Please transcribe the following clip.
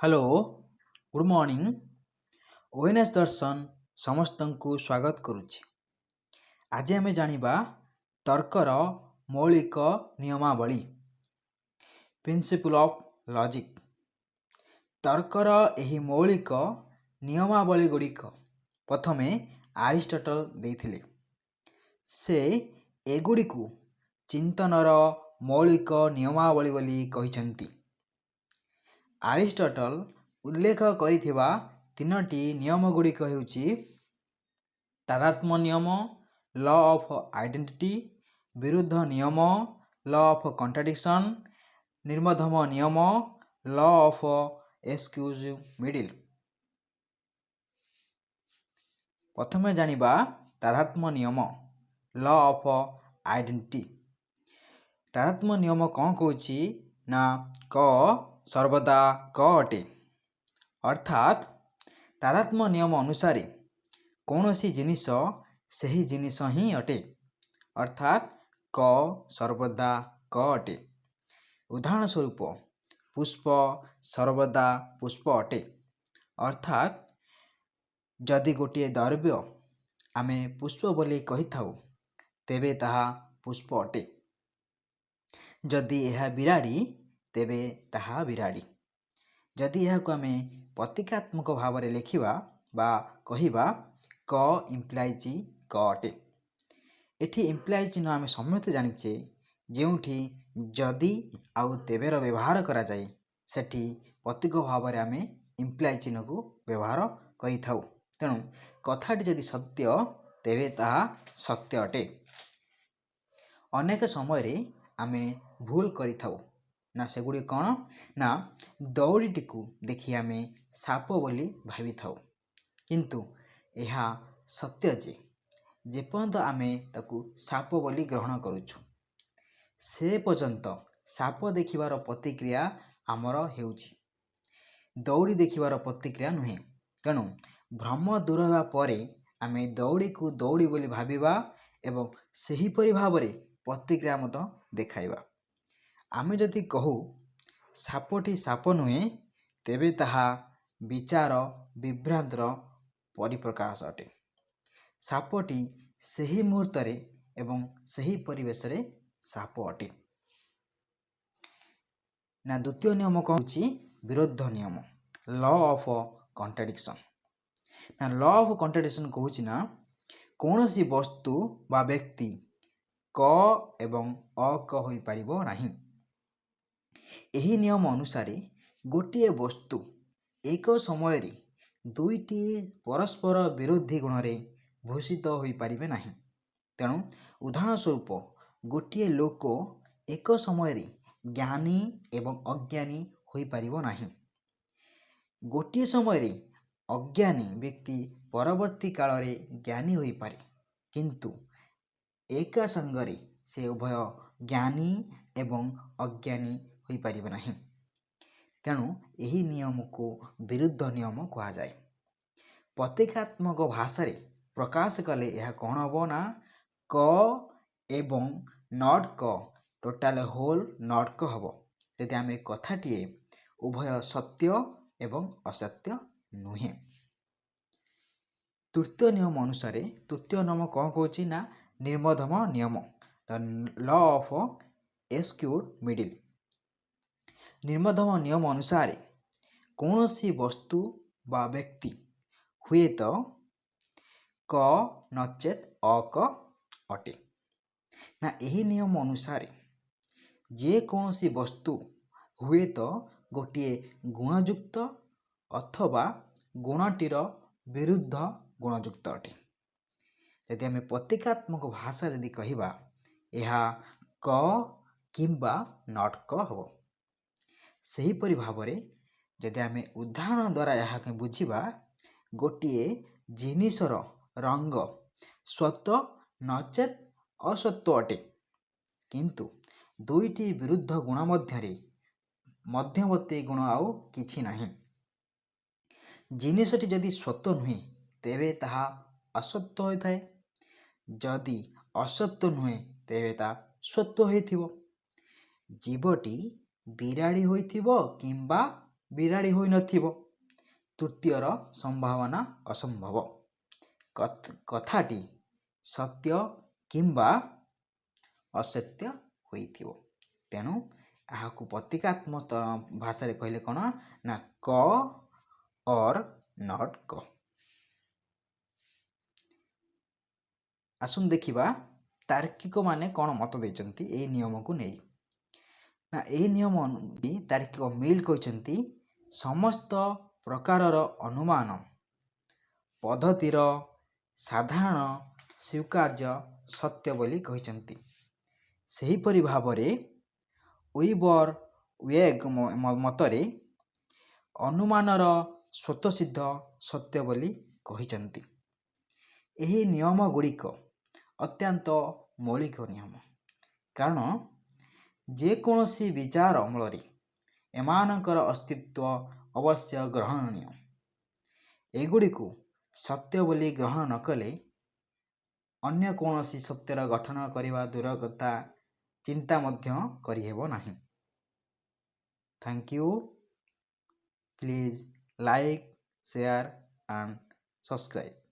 Hello, good morning. ONS ଦର୍ଶନ ସମସ୍ତଙ୍କୁ ସ୍ୱାଗତ କରୁଛି। ଆଜି ଆମେ ଜାଣିବା ତର୍କର ମୌଳିକ ନିୟମାବଳୀ, ପ୍ରିନ୍ସିପଲ୍ ଅଫ୍ ଲଜିକ୍। ତର୍କର ଏହି ମୌଳିକ ନିୟମାବଳୀ ଗୁଡ଼ିକ ପ୍ରଥମେ ଆରିଷ୍ଟଟଲ ଦେଇଥିଲେ। ସେ ଏଗୁଡ଼ିକୁ ଚିନ୍ତନର ମୌଳିକ ନିୟମାବଳୀ ବୋଲି କହିଛନ୍ତି। ଆରିଷ୍ଟଟଲ ଉଲ୍ଲେଖ କରିଥିବା ତିନୋଟି ନିୟମଗୁଡ଼ିକ ହେଉଛି ତାଦାତ୍ମ୍ୟ ନିୟମ, ଲ ଅଫ୍ ଆଇଡେଣ୍ଟିଟି, ବିରୁଦ୍ଧ ନିୟମ, ଲ ଅଫ୍ କଣ୍ଟ୍ରାଡିକ୍ସନ୍, ନିର୍ମଧ୍ୟମ ନିୟମ, ଲ ଅଫ୍ ଏକ୍ସକ୍ୟୁଜ୍ ମିଡିଲ୍। ପ୍ରଥମେ ଜାଣିବା ତାଦାତ୍ମ୍ୟ ନିୟମ, ଲ ଅଫ୍ ଆଇଡେଣ୍ଟିଟି। ତାଦାତ୍ମ୍ୟ ନିୟମ କ'ଣ କହୁଛି ନା କ ସର୍ବଦା କ ଅଟେ। ଅର୍ଥାତ୍ ତାଦାତ୍ମ୍ୟ ନିୟମ ଅନୁସାରେ କୌଣସି ଜିନିଷ ସେହି ଜିନିଷ ହିଁ ଅଟେ। ଅର୍ଥାତ୍ କ ସର୍ବଦା କ ଅଟେ। ଉଦାହରଣ ସ୍ୱରୂପ, ପୁଷ୍ପ ସର୍ବଦା ପୁଷ୍ପ ଅଟେ। ଅର୍ଥାତ୍ ଯଦି ଗୋଟିଏ ଦ୍ରବ୍ୟ ଆମେ ପୁଷ୍ପ ବୋଲି କହିଥାଉ, ତେବେ ତାହା ପୁଷ୍ପ ଅଟେ। ଯଦି ଏହା ବିରାଡ଼ି, ତେବେ ତାହା ବିରାଡ଼ି। ଯଦି ଏହାକୁ ଆମେ ପ୍ରତୀକାତ୍ମକ ଭାବରେ ଲେଖିବା ବା କହିବା, କ ଇମ୍ପ୍ଲାଇଜ୍ କ ଅଟେ। ଏଠି ଇମ୍ପ୍ଲାଇଜ୍ ଚିହ୍ନ ଆମେ ସମସ୍ତେ ଜାଣିଛେ, ଯେଉଁଠି ଯଦି ଆଉ ତେବେର ବ୍ୟବହାର କରାଯାଏ, ସେଠି ପ୍ରତୀକ ଭାବରେ ଆମେ ଇମ୍ପ୍ଲାଇଜ୍ ଚିହ୍ନକୁ ବ୍ୟବହାର କରିଥାଉ। ତେଣୁ କଥାଟି ଯଦି ସତ୍ୟ, ତେବେ ତାହା ସତ୍ୟ ଅଟେ। ଅନେକ ସମୟରେ ଆମେ ଭୁଲ କରିଥାଉ। ନା ସେଗୁଡ଼ିକ କ'ଣ ନା ଦଉଡ଼ିଟିକୁ ଦେଖି ଆମେ ସାପ ବୋଲି ଭାବିଥାଉ। କିନ୍ତୁ ଏହା ସତ୍ୟ ଯେ ଯେପର୍ଯ୍ୟନ୍ତ ଆମେ ତାକୁ ସାପ ବୋଲି ଗ୍ରହଣ କରୁଛୁ, ସେ ପର୍ଯ୍ୟନ୍ତ ସାପ ଦେଖିବାର ପ୍ରତିକ୍ରିୟା ଆମର ହେଉଛି, ଦଉଡ଼ି ଦେଖିବାର ପ୍ରତିକ୍ରିୟା ନୁହେଁ। ତେଣୁ ଭ୍ରମ ଦୂର ହେବା ପରେ ଆମେ ଦଉଡ଼ିକୁ ଦଉଡ଼ି ବୋଲି ଭାବିବା ଏବଂ ସେହିପରି ଭାବରେ ପ୍ରତିକ୍ରିୟା ମଧ୍ୟ ଦେଖାଇବା। ଆମେ ଯଦି କହୁ ସାପଟି ସାପ ନୁହେଁ, ତେବେ ତାହା ବିଚାର ବିଭ୍ରାନ୍ତର ପରିପ୍ରକାଶ ଅଟେ। ସାପଟି ସେହି ମୁହୂର୍ତ୍ତରେ ଏବଂ ସେହି ପରିବେଶରେ ସାପ ଅଟେ। ନା ଦ୍ୱିତୀୟ ନିୟମ କ'ଣ ହେଉଛି? ବିରୋଧ ନିୟମ, ଲ ଅଫ୍ କଣ୍ଟ୍ରାଡିକ୍ସନ୍। ନା ଲ ଅଫ୍ କଣ୍ଟ୍ରାଡିକ୍ସନ୍ କହୁଛି ନା କୌଣସି ବସ୍ତୁ ବା ବ୍ୟକ୍ତି କ ଏବଂ ଅକ ହୋଇପାରିବ ନାହିଁ। ଏହି ନିୟମ ଅନୁସାରେ ଗୋଟିଏ ବସ୍ତୁ ଏକ ସମୟରେ ଦୁଇଟି ପରସ୍ପର ବିରୋଧୀ ଗୁଣରେ ଭୂଷିତ ହୋଇପାରିବେ ନାହିଁ। ତେଣୁ ଉଦାହରଣ ସ୍ୱରୂପ, ଗୋଟିଏ ଲୋକ ଏକ ସମୟରେ ଜ୍ଞାନୀ ଏବଂ ଅଜ୍ଞାନୀ ହୋଇପାରିବ ନାହିଁ। ଗୋଟିଏ ସମୟରେ ଅଜ୍ଞାନୀ ବ୍ୟକ୍ତି ପରବର୍ତ୍ତୀ କାଳରେ ଜ୍ଞାନୀ ହୋଇପାରେ, କିନ୍ତୁ ଏକା ସାଙ୍ଗରେ ସେ ଉଭୟ ଜ୍ଞାନୀ ଏବଂ ଅଜ୍ଞାନୀ ହୋଇପାରିବେ ନାହିଁ। ତେଣୁ ଏହି ନିୟମକୁ ବିରୁଦ୍ଧ ନିୟମ କୁହାଯାଏ। ପ୍ରତୀକାତ୍ମକ ଭାଷାରେ ପ୍ରକାଶ କଲେ ଏହା କ'ଣ ହେବ ନା କ ଏବଂ not କ, ଟୋଟାଲ ହୋଲ୍ not କ ହେବ, ଯଦି ଆମେ କଥାଟିଏ ଉଭୟ ସତ୍ୟ ଏବଂ ଅସତ୍ୟ ନୁହେଁ। ତୃତୀୟ ନିୟମ ଅନୁସାରେ, ତୃତୀୟ ନିୟମ କ'ଣ କହୁଛି ନା ନିର୍ମଧ୍ୟମ ନିୟମ, the law of excused middle। ନିର୍ମଧ୍ୟମ ନିୟମ ଅନୁସାରେ କୌଣସି ବସ୍ତୁ ବା ବ୍ୟକ୍ତି ହୁଏତ କ ନଚେତ୍ ଅକ ଅଟେ। ନା ଏହି ନିୟମ ଅନୁସାରେ ଯେକୌଣସି ବସ୍ତୁ ହୁଏତ ଗୋଟିଏ ଗୁଣଯୁକ୍ତ ଅଥବା ଗୁଣଟିର ବିରୁଦ୍ଧ ଗୁଣଯୁକ୍ତ ଅଟେ। ଯଦି ଆମେ ପ୍ରତୀକାତ୍ମକ ଭାଷା ଯଦି କହିବା, ଏହା କ କିମ୍ବା not କ ହେବ। ସେହିପରି ଭାବରେ ଯଦି ଆମେ ଉଦାହରଣ ଦ୍ୱାରା ଏହାକୁ ବୁଝିବା, ଗୋଟିଏ ଜିନିଷର ରଙ୍ଗ ସ୍ୱତଃ ନଚେତ୍ ଅସ୍ୱତଃ ଅଟେ, କିନ୍ତୁ ଦୁଇଟି ବିରୁଦ୍ଧ ଗୁଣ ମଧ୍ୟରେ ମଧ୍ୟବର୍ତ୍ତୀ ଗୁଣ ଆଉ କିଛି ନାହିଁ। ଜିନିଷଟି ଯଦି ସ୍ୱତଃ ନୁହେଁ, ତେବେ ତାହା ଅସତ୍ୟ ହୋଇଥାଏ। ଯଦି ଅସତ୍ୟ ନୁହେଁ, ତେବେ ତାହା ସ୍ୱତଃ ହୋଇଥିବ। ଜୀବଟି ବିରାଡ଼ି ହୋଇଥିବ କିମ୍ବା ବିରାଡ଼ି ହୋଇନଥିବ। ତୃତୀୟର ସମ୍ଭାବନା ଅସମ୍ଭବ। କଥାଟି ସତ୍ୟ କିମ୍ବା ଅସତ୍ୟ ହୋଇଥିବ। ତେଣୁ ଏହାକୁ ପ୍ରତୀକାତ୍ମକ ଭାଷାରେ କହିଲେ କ'ଣ ନା କ ଅର୍ not କ। ଆସନ୍ତୁ ଦେଖିବା ତାର୍କିକମାନେ କ'ଣ ମତ ଦେଇଛନ୍ତି ଏହି ନିୟମକୁ ନେଇ। ନା, ଏହି ନିୟମ ତାର୍କିକ ମିଲ୍ କହିଛନ୍ତି, ସମସ୍ତ ପ୍ରକାରର ଅନୁମାନ ପଦ୍ଧତିର ସାଧାରଣ ସ୍ୱୀକାର୍ଯ୍ୟ ସତ୍ୟ ବୋଲି କହିଛନ୍ତି। ସେହିପରି ଭାବରେ ୱିବର ୱେଗ ମତରେ ଅନୁମାନର ସ୍ୱତଃସିଦ୍ଧ ସତ୍ୟ ବୋଲି କହିଛନ୍ତି। ଏହି ନିୟମ ଗୁଡ଼ିକ ଅତ୍ୟନ୍ତ ମୌଳିକ ନିୟମ, କାରଣ ଯେକୌଣସି ବିଚାର ଅମଳରେ ଏମାନଙ୍କର ଅସ୍ତିତ୍ୱ ଅବଶ୍ୟ ଗ୍ରହଣୀୟ। ଏଗୁଡ଼ିକୁ ସତ୍ୟ ବୋଲି ଗ୍ରହଣ ନ କଲେ ଅନ୍ୟ କୌଣସି ସତ୍ୟର ଗଠନ କରିବା ଦୂର କଥା, ଚିନ୍ତା ମଧ୍ୟ କରିହେବ ନାହିଁ। Thank you. Please like, share and subscribe.